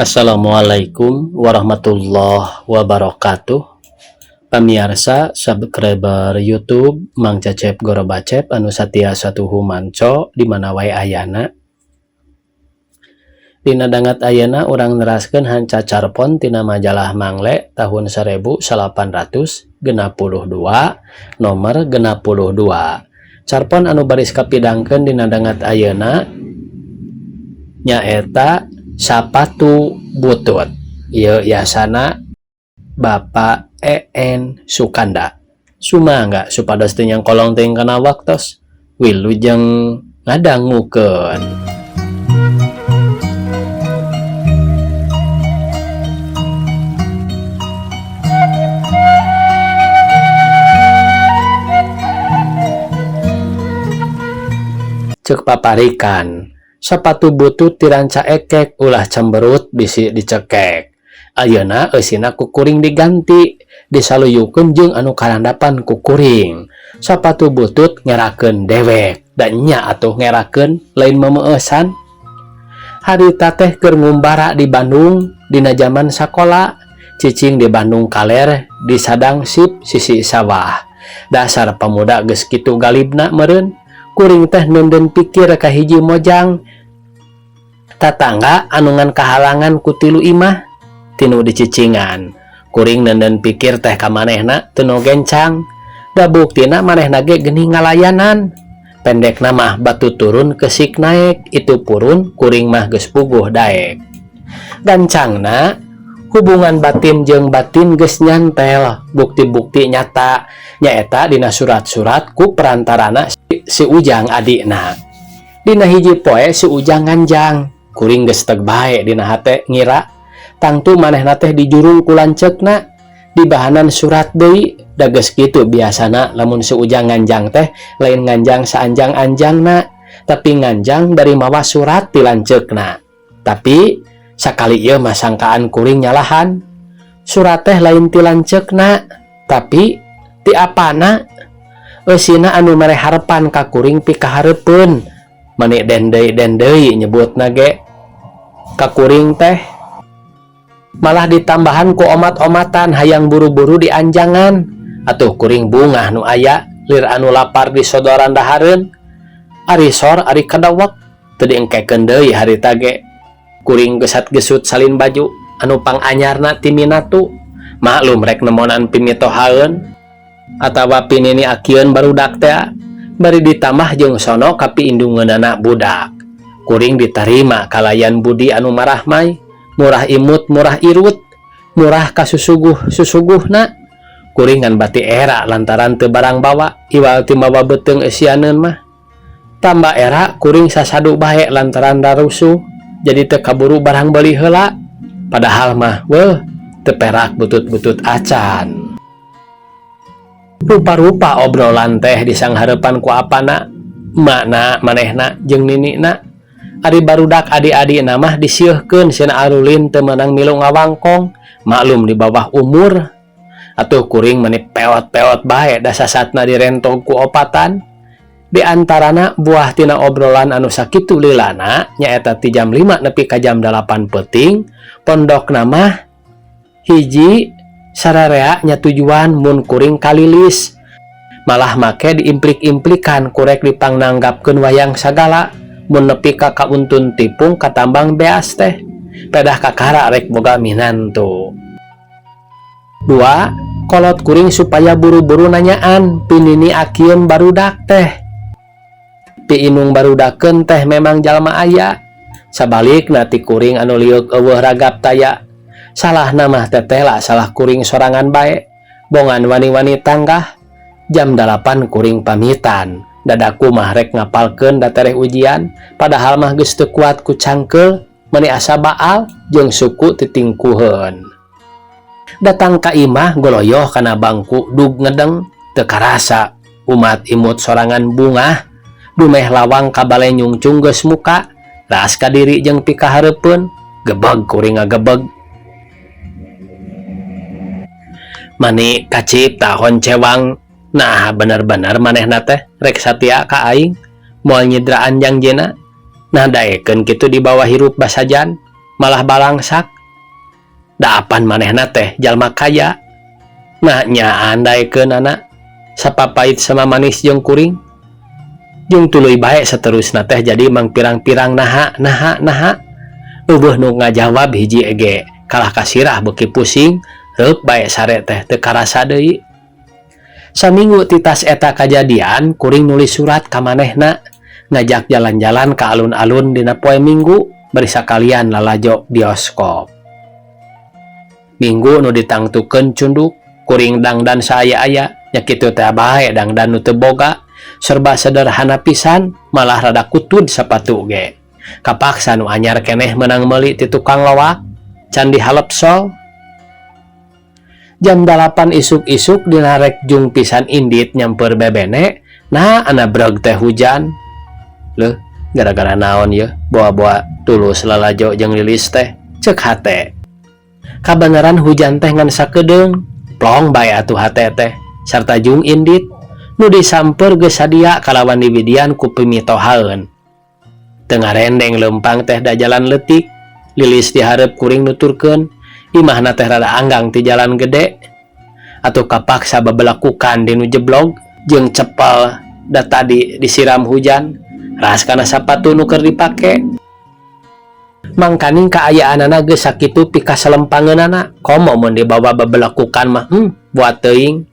Assalamualaikum warahmatullahi wabarakatuh. Pamiarsa subscriber YouTube Mang Cecep Gorobacep anu satia satuhu manco di mana wae ayana. Dina dangat ayeuna urang neraskeun hanca carpon tina majalah Mangle tahun 1862 nomor 62. Carpon anu baris kapidangkeun dina dangat ayeuna nyaeta Sapatu Butut. Ieu yasana Bapak E.N. Sukanda. Sumangga supados teu nyangkolong teuing kana waktos. Wilujeng ngadangukeun. Ceuk paparikan, sapatu butut ti Rancaekek ulah cemberut bisi dicekek. Ayeuna eusina ku kuring diganti, disaluyukeun jeung anu karandapan ku kuring. Sapatu butut ngerakeun dewek, da nya atuh ngerakeun lain memeeusan. Harita teh keur ngumbara di Bandung dina jaman sakola, cicing di Bandung Kaler di Sadang Sip sisi sawah. Dasar pamuda geus kitu galibna meureun. Kuring teh neundeun pikir ka hiji mojang tatangga anu ngan kahalangan ku tilu imah tinu dicicingan. Kuring neundeun pikir teh ka manehna teu nu gencang. Da buktina manehna ge geuning ngalayanan. Pendekna mah batu turun kesik naek, itu purun kuring mah geus puguh daek. Gancangna hubungan batin jeung batin geus nyantel, bukti-bukti nyata nyaeta dina surat-surat ku perantarana si Ujang adikna. Dina hiji poe si Ujang nganjang, kuring geus teg bae dina hate ngira tangtu manehna teh dijurung ku lanceukna dibahanan surat deui. Da geus kitu biasana lamun si Ujang nganjang teh lain nganjang saanjang-anjangna, tapi nganjang dari mawa surat ti lanceukna. Tapi sakali ieu mah sangkaan kuring nyalahan, surat teh lain ti lanceukna tapi ti apana. Eusina anu mere harepan ka kuring pikahareupeun, mani dendei-dendei nyebutna ge ka kuring teh. Malah ditambahan ku omat-omatan hayang buru-buru dianjangan. Atuh kuring bungah nu aya lir anu lapar disodoran dahareun. Ari sor ari kadawek teu diengkekeun deui harita ge. Kuring gesat-gesut salin baju anu panganyarna ti minatu. Maklum rek nemonan pimitohaeun atawa pinini akieun barudak teh, bari ditambah jeung sono ka piindungeunana budak. Kuring ditarima kalayan budi anu marahmai, murah imut murah irut, murah kasusuguh susuguhna. Kuring ngan bati era lantaran teu barang bawa iwal ti mawa beuteung eusianeun mah. Tambah era kuring sasadu bae lantaran darusuh, jadi teu kaburu barang beuli heula. Padahal mah weuh teu perak butut-butut acan. Rupa-rupa obrolan teh disanghareupan ku apana, makna manehna jeung ninina. Ari barudak adi-adina mah disieuhkeun cenah arulin teu meunang milu ngawangkong, maklum di bawah umur. Atuh kuring meni peot-peot bae da sasatna direntog ku opatan. Di antarana buah tina obrolan anu sakitu lilana nyaeta ti jam 5 nepi ka jam 8 peuting, pondokna mah hiji sararea nya tujuan mun kuring kalilis. Malah make diimplik-implikan kurek dipangnanggapkeun wayang sagala mun nepi ka kauntun tipung katambang beas teh. Pedah kakara rek boga minantu. 2, kolot kuring supaya buru-buru nanyaan pinini akieun barudak teh. Piinung barudakeun teh memang jalma aya. Sabalikna ti kuring anu liuk eueuh ragap taya. Salahna mah tetela salah kuring sorangan bae. Bongan wani-wani tanggah. Jam 8 kuring pamitan. Dadaku mah rek ngapalkeun da tereh ujian, padahal mah geus teu kuat ku cangkeul, meni asa baal jeung suku titingkuheun. Datang ka imah goloyoh kana bangku dug ngedeng, teu karasa umat imut sorangan bungah. Dumeh lawang ka bale nyungcung geus muka, raas ka diri jeung pikahareupeun, gebeg kuring ngagebeg. Mani kacipta honcewang, nah bener-bener manehna teh rek satia ka aing, moal nyidraan jangjina. Nah daekeun kitu di bawah hirup basajan, malah balangsak. Da apan manehna teh jalma kaya. Nah nya andaikeunana sapapait sama manis jeung kuring. Jeung tuluy bae saterusna teh jadi mangpirang-pirang naha naha naha. Euweuh nu ngajawab hiji ege kalah kasirah beuki pusing reup bae sare teh teu karasa deui. Saminggu titas eta kajadian kuring nulis surat ka manehna ngajak jalan-jalan ka alun-alun dina poe Minggu bari sakalian lalajo bioskop. Minggu nu ditangtukeun cunduk kuring dangdan saaya-aya nya kitu teh bae dangdan nu teu boga serba sederhana pisan malah rada kutud sapatu ge. Kapaksa nu anyar keneh meunang meuli ti tukang loak can dihalep sol. Jam 8 isuk-isuk dina rek jung pisan indit nyamper bebene nah ana breg teh hujan. Leuh gara-gara naon yeuh bawa-bawa tulus lalajo jeung Lilis teh ceuk hate. Kabeneran hujan teh ngan sakedeung plong bae atuh hate teh sarta jung indit nu disamper geus sadia kalawan diwidian ku pimitohaeun. Teu ngarendeng leumpang teh da jalan leutik Lilis dihareup kuring nuturkeun imahna teh rada anggang ti jalan gede atuh kapaksa babelakukan di nu jeblog jeung cepel da tadi disiram hujan ras kana sapatu nu keur dipake. Mangkaning kaayaanana geus sakitu pikaselempangeunana komo mun dibawa babelakukan mah buat teuing.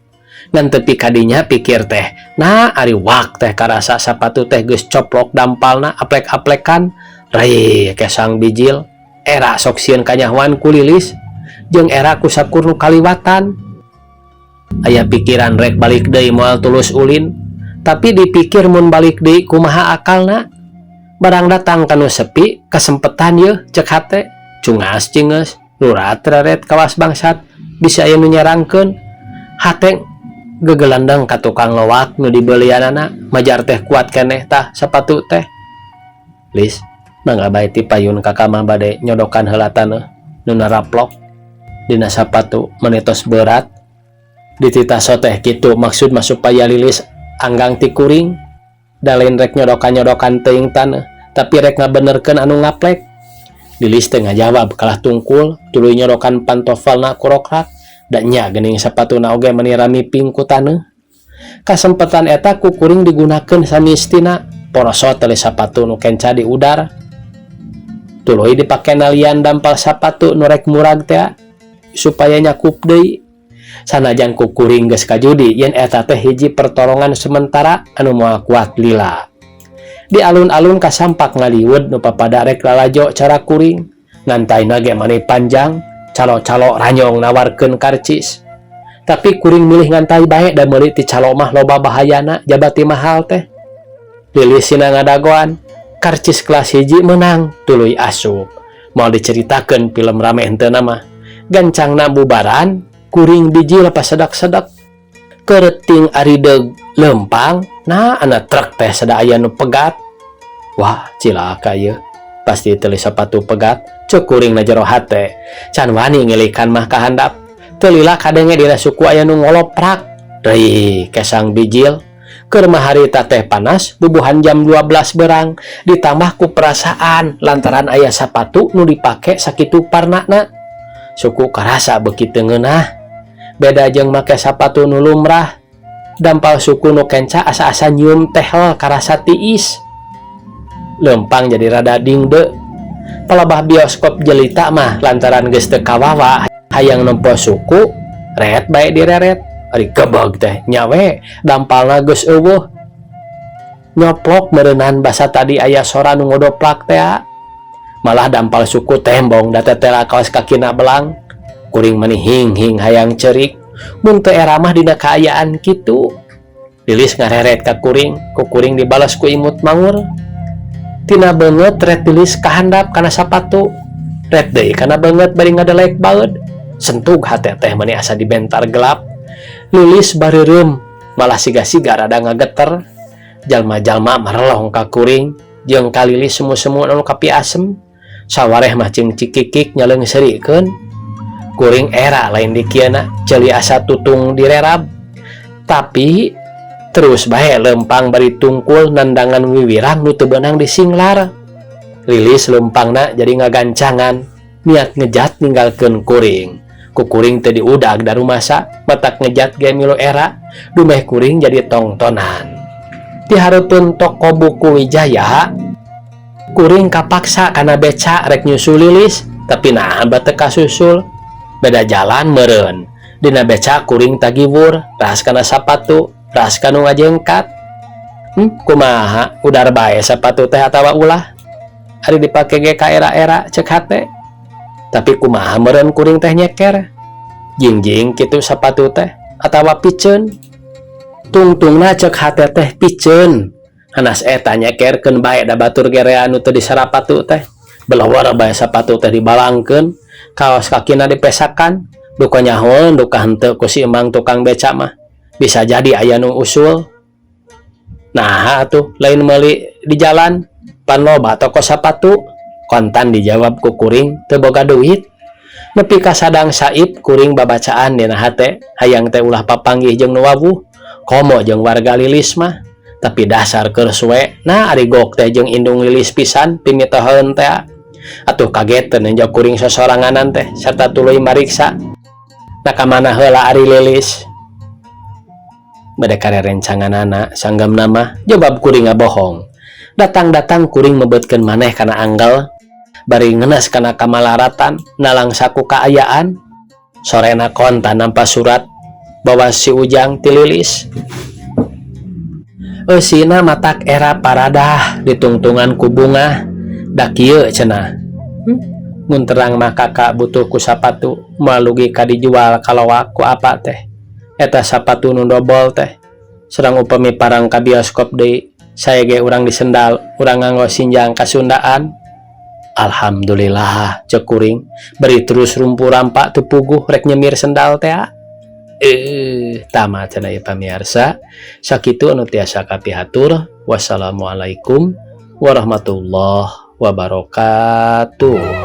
Ngan tepi ka dinya pikir teh nah ari wak teh karasa sapatu teh geus coplok dampalna aplek-aplekan rei kesang bijil era sok sieun kanyahoan ku Lilis jeung era ku sakur nu kaliwatan. Aya pikiran rek balik deui moal tulus ulin tapi dipikir mun balik deui kumaha akalna barang datang kanu sepi kasempetan yeuh cek hate cungas cingeus lurat reret kawas bangsat bisa aya nu nyarangkeun hate gegelandang ka tukang loak nu dibelianana majar teh kuat keneh tah sapatu teh. Lis mangga bae ti payun ka kamar bade nyodokan heula taneuh nu naraplok dina sapatu meni tos berat dititah teh kitu maksud mah supaya Lilis anggang ti kuring da lain rek nyodokan-nyodokan teuing taneuh tapi rek ngabenerkeun anu ngaplek. Lilis teh ngajawab kalah tungkul tuluy nyodokan pantofelna kurokrak da nya geuning sapatuna oge meni ramiping ku taneuh. Kasempetan eta ku kuring digunakeun samistina porosot tali sapatu nu kenca di udar tuluy dipake nalian dampal sapatu nu rek murag teh supaya nyakup deui. Sanajan ku kuring geus kajudi yen eta teh hiji pertolongan sementara anu moal kuat lila. Di alun-alun kasampak ngaliwet nu papada rek lalajo cara kuring ngantayna ge mani panjang calo-calo ranyong nawarkeun karcis tapi kuring milih ngantai bae da meuli ti calo mah loba bahayana jabati mahal teh. Lilis sina ngadagoan karcis kelas hiji menang tuluy asup moal diceritakeun film rame henteu mah gancangna bubaran kuring bijil pasedak-sedak kereting arideug lempang nah ana truk teh sada aya nu pegat. Wah cilaka yeuh pasti teli sapatu pegat cek kuring na jero hate can wani ngilikan mah kahandap teu lila kadenge dina suku aya nu ngoloprak deui kesang bijil. Keur mah harita teh panas bubuhan jam 12 berang ditambah ku perasaan lantaran aya sapatu nu dipake sakitu parnana suku karasa beuki teu ngeunah beda jeung make sapatu nu lumrah dampal suku nu kenca asa-asa nyium tehel karasa tiis lempang jadi rada dingde. Palebah bioskop jelita mah lantaran geus teu kawawa hayang nempo suku ret bae direret ari gebeg teh nyawe dampalna geus euweuh nyoplok meureunan basa tadi aya sora nu ngodoplak teh malah dampal suku tembong da tetela kaos kakina belang kuring mani hing-hing hayang cerik mun teu era mah dina kaayaan kitu. Lilis ngareret ka kuring ku kuring dibalas ku imut mangur tina beungeut ret Lilis kahandap kana sapatu ret deui kana beungeut bari ngadelek baeud sentug hate teh mani asa dibentar gelap. Lilis bareureum malah siga-siga rada ngageter jalma-jalma marelong ka kuring jeung ka Lilis semu-semu anu kapiasem sawareh mah cing cikikik nyaleungseurikeun kuring era lain dikieuna ceuli asa tutung direrab tapi terus bae lempang bari tungkul nandangan wiwirang nu teu beunang disinglar. Lilis lempangna jadi ngagancangan. Niat ngejat ninggalkeun kuring. Ku kuring teu diudag da rumasa, matak ngejat ge milu era, dumeh kuring jadi tongtonan. Di hareupeun toko buku Wijaya, kuring kapaksa kana beca rek nyusul Lilis, tapi naha teu kasusul. Beda jalan meureun. Dina beca kuring tagiwur, ras kana sapatu, ras kanu ngajengkat. Kumaha udar bae sapatu teh atawa ulah? Ari dipake ge ka era-era cek hate. Tapi kumaha meureun kuring teh nyeker? Jingjing kitu sapatu teh atawa piceun? Tungtungna cek hate teh piceun. Hanas eta nyekerkeun bae, da batur ge rea nu teu disarapatu teh. Belawar bae sapatu teh dibalangkeun, kaos kakina dipesakan, duka nyahoeun duka henteu ku si emang tukang beca mah. Bisa jadi aya nu usul. Nah, atuh lain meuli di jalan, pan loba toko sapatu. Kontan dijawab ku kuring teu boga duit. Nepi ka Sadang Saip kuring babacaan dina hate, hayang teh ulah papanggih jeung nu wawuh, komo jeung warga Lilis mah. Tapi dasar keur suwe, nah ari gok teh jeung indung Lilis pisan pimitoheun teh. Atuh kageteun nenjo kuring sosoranganan teh serta tuluy mariksa. Nah, ka mana heula ari Lilis? Bade karerencanganana sanggemna mah, jawab kuring ngabohong. Datang-datang kuring mebetkeun maneh kana anggal bari ngenes kana kamalaratan, nalangsa ku kaayaan. Sorena kontan nampa surat bawa si Ujang ti Lilis. Eusina matak era paradah ditungtungan ku bunga da kieu cenah. Mun terang mah kakak butuh ku sapatu, moal dugi ka dijual kaloak ku apa teh. Eta sapatu nu dobol teh. Sareng upami parang ka bioskop deui, saya ge urang disendal, urang nganggo sinjang kasundaan. Alhamdulillah, cek kuring bari terus rumpu rampak teu puguh rek nyemir sendal teh. Tamat cenah ieu pamiarsa. Sakitu anu tiasa kapihatur. Wassalamualaikum warahmatullahi wabarakatuh.